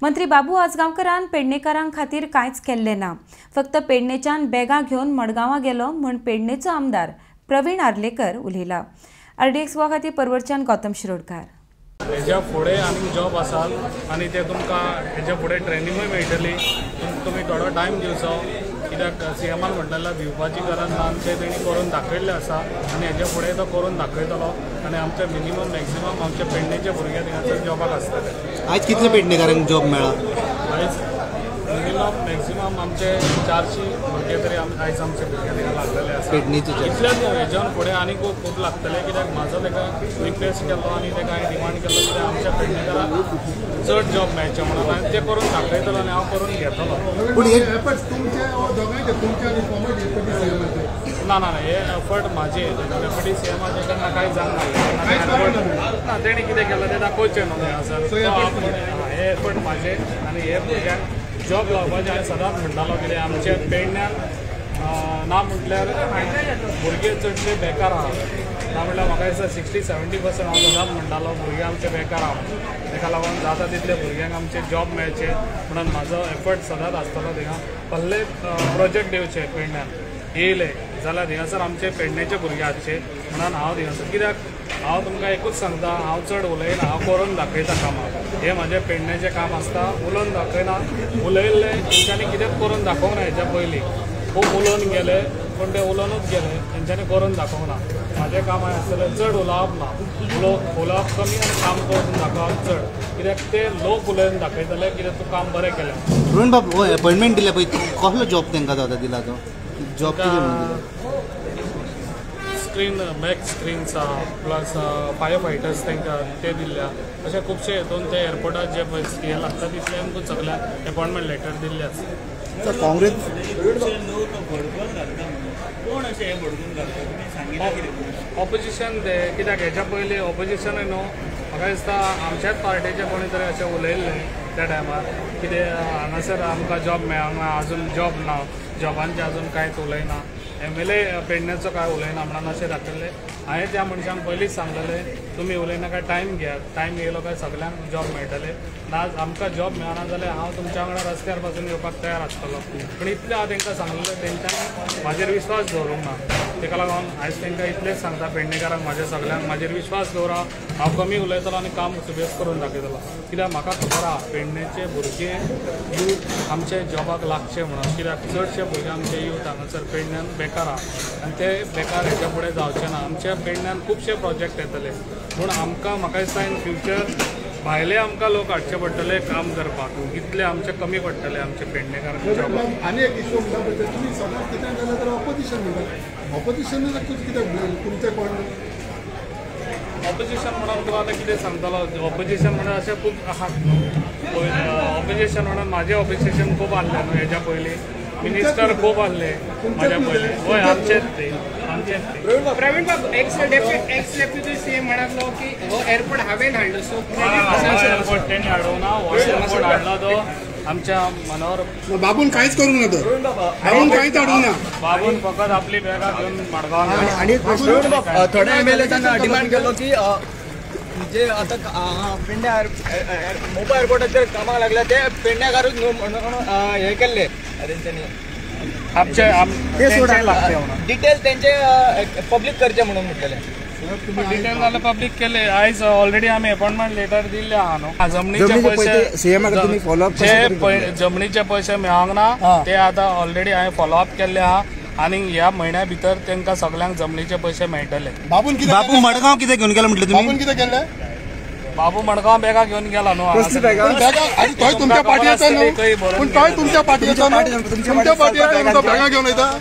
मंत्री बाबू आजगांवकरान पेडणेकारां खातीर कांयच केल्लें ना, फक्त पेडणेच्यान बॅगां घेवन मडगांवां गेलो म्हूण पेडणेचो आमदार प्रवीण आर्लेकर उलयला. आरडीएक्स गोवा खातीर परवरच्यान गौतम शिरोडकार. हेज्या फुडें आनी जॉब आसात आनी ते तुमकां हेज्या फुडें ट्रेनिंगूय मेळटली. तुमी थोडो टायम दिवचो, कित्याक सीएमान म्हणलें दिवपाची गरज ना, आमचें तेणी करून दाखयल्लें आसा आनी हेज्या फुडें तो करून दाखयतलो. आनी आमचे मिनिमम मॅक्सिमम आमचे पेडणेचे भुरगे थिंगासर जॉबाक आसतले. आयज कितले पेडणेकारांक जॉब मेळ्ळा? आयज मिनिमम मॅक्सिमम आमचे 400 भुरगे तरी आयज आमचे भुरगे थिंगा लागलेले आसा. पेडणेचे इतलेच न्हू, हेज्यान फुडें आनी खूब लागतले, कित्याक म्हाजो ताका रिक्वेस्ट केल्लो आनी ताका हांवें डिमांड केल्लो कित्याक आमच्या पेडणेकारांक चड जॉब मेळचे म्हणून आनी ते करून दाखयतलो आनी हांव करून घेतलो. पूण ना ना हे एफर्ट म्हाजे डेप्युटी सीएमाचे केन्ना कांय जावंक ना, तेणी कितें केलां तें दाखोवचें न्हू हांगासर. हे एफर्ट म्हाजे आनी हे भुरग्यांक जॉब लावपाचें हांवें सदांच म्हणटालो, कितें आमच्या पेडण्यान ना म्हटल्यार भुरगे चडशे बेकार आहा. ना म्हटल्यार म्हाका दिसता 60-70% हांव सदांच म्हणटालो भुरगे आमचे बेकार आहा. ताका लागून जाता तितले भुरग्यांक आमचे जॉब मेळचे म्हणून म्हाजो एफर्ट सदांच आसतलो. थिंगा कसले प्रोजेक्ट येवचे पेडण्यान येयले जाल्यार थिंगासर आमचे पेडण्याचे भुरगे आसचे म्हणून हांव थिंगासर, कित्याक हांव तुमकां एकूच सांगता, हांव चड उलयना, हांव करून दाखयता कामां. हें म्हाजें पेडण्याचें काम आसता, उलोवन दाखयना. उलयल्लें तेंच्यांनी कितेंच करून दाखोवंक ना. हेच्या पयलीं खूब उलोवन गेले, पूण ते उलोवनूच गेले, तेंच्यांनी करून दाखोवंक ना. म्हाजें काम आसतलें चड उलोवप ना, उलोवप कमी आनी काम करून दाखोवप चड, कित्याक ते लोक उलोवन दाखयतले कित्याक तूं काम बरें केलें. प्रवीण बाब, हो अपॉयंटमेंट दिल्या पळय, कसलो जॉब तांकां आतां दिला तो जॉब कितें म्हणून दिला? स्क्रीन बॅक स्क्रीन्स आहा, प्लस फायर फायटर्स तांकां ते दिल्ल्या, अशे खुबशे हितून ते एअरपोर्टार जे हे लागता तितले आमकां सगळ्यांक अपॉयंटमेंट लेटर दिल्ले आसा. काँग्रेस ऑपोजिशन ते कित्याक हेच्या पयलीं ऑपोजिशनूय न्हू म्हाका दिसता आमच्याच पार्टीचे कोणी तरी अशें उलयल्लें त्या टायमार कितें हांगासर आमकां जॉब मेळना, अजून जॉब ना, जॉबांचें अजून कांयच उलयना, एमएलए पेडण्याचो कांय उलयना म्हणून अशें दाखयल्लें. हांवें त्या मनशांक पयलींच सांगलेलें तुमी उलयनाका, टायम घेयात, टायम येयलो काय सगल्यांक जॉब मेळटले. ना आमकां जॉब मेळना जाल्यार हांव तुमच्या वांगडा रस्त्यार पासून येवपाक तयार आसतलो. पूण इतलें हांव तांकां सांगलेलें, तेंच्यांनी म्हाजेर विश्वास दवरूंक ना. ताका लागून आयज तांकां इतलेंच सांगता पेडणेकारांक म्हाज्या सगल्यांक, म्हाजेर विश्वास दवरा, हांव कमी उलयतलो आनी काम सुबेज करून दाखयतलो. कित्याक म्हाका खबर आहा पेडणेचे भुरगे यूथ आमचे जॉबाक लागचे म्हणून, कित्याक चडशे भुरगे आमचे यूथ हांगासर पेडण्यान बेकार आहा आनी ते बेकार हेच्या फुडें जावचे ना. आमच्या पेडण्यान खुबशे प्रोजेक्ट येतले, पूण आमकां म्हाका दिसता इन फ्युचर भायले आमकां लोक हाडचे पडटले काम करपाक, इतले आमचे कमी पडटले आमचे पेडणेकार. आनी एक इशू म्हणटा तुमी सदांच कितें जालें जाल्यार ऑपोजिशन म्हणटा, ऑपोजिशन कित्याक तुमचें कोण ऑपोजिशन म्हणून तुका आतां कितें सांगतलो? ऑपोजिशन म्हणून अशें खूब आहात न्हू, ऑपोजिशन म्हणून म्हाजें ऑपोजिशन खूब आहलें न्हू हेज्या पयलीं, मिनिस्टर खूब आहले म्हाज्या पयलीं. हय, आमचेच ते, आमचेच ते. प्रवीण बाब, एक्स डेप्युटी सीएम म्हणालो की हो एअरपोर्ट हांवें हाडलो, सो एअरपोर्ट तेणी हाडूंक ना, हो एअरपोर्ट हाडलो तो आमच्या मनावर. बाबून कांयच करूंक ना, तर बाबून कांयच हाडूंक ना, बाबून फकत आपली बॅगां घेवन मडगांव. आनी प्रवीण बाब, थोड्या एमएलएजान डिमांड केलो की जे आतां पेडण्या मोपा एअरपोर्टाचेर कामाक लागल्या ते पेडण्याकारूच न्हू म्हणून हे केल्ले तेंच्यांनी, आमचे डिटेल तेंचे पब्लीक करचे म्हणून म्हटलेले. डिटेल जाल्यार पब्लीक केले. आयज ऑलरेडी आमी अपॉयंटमेंट लेटर दिल्ले आहा न्हू. जमनीचे पयशे जमनीचे पयशे मेळोंक ना ते आतां ऑलरेडी हांवें फॉलोअप केल्ले आहा आनी ह्या म्हयन्या भितर तांकां सगल्यांक जमनीचे पयशे मेळटले. बाबू मडगांव कितें घेवन गेला म्हटलें तुमी? बाबून कितें केलें? बाबू मडगांव बॅगां घेवन गेला न्हू. तोय तुमच्या पार्टीचो न्हू, पूण तोय तुमच्या पार्टीचो, तुमच्या पार्टीचो बॅगां घेवन वयता.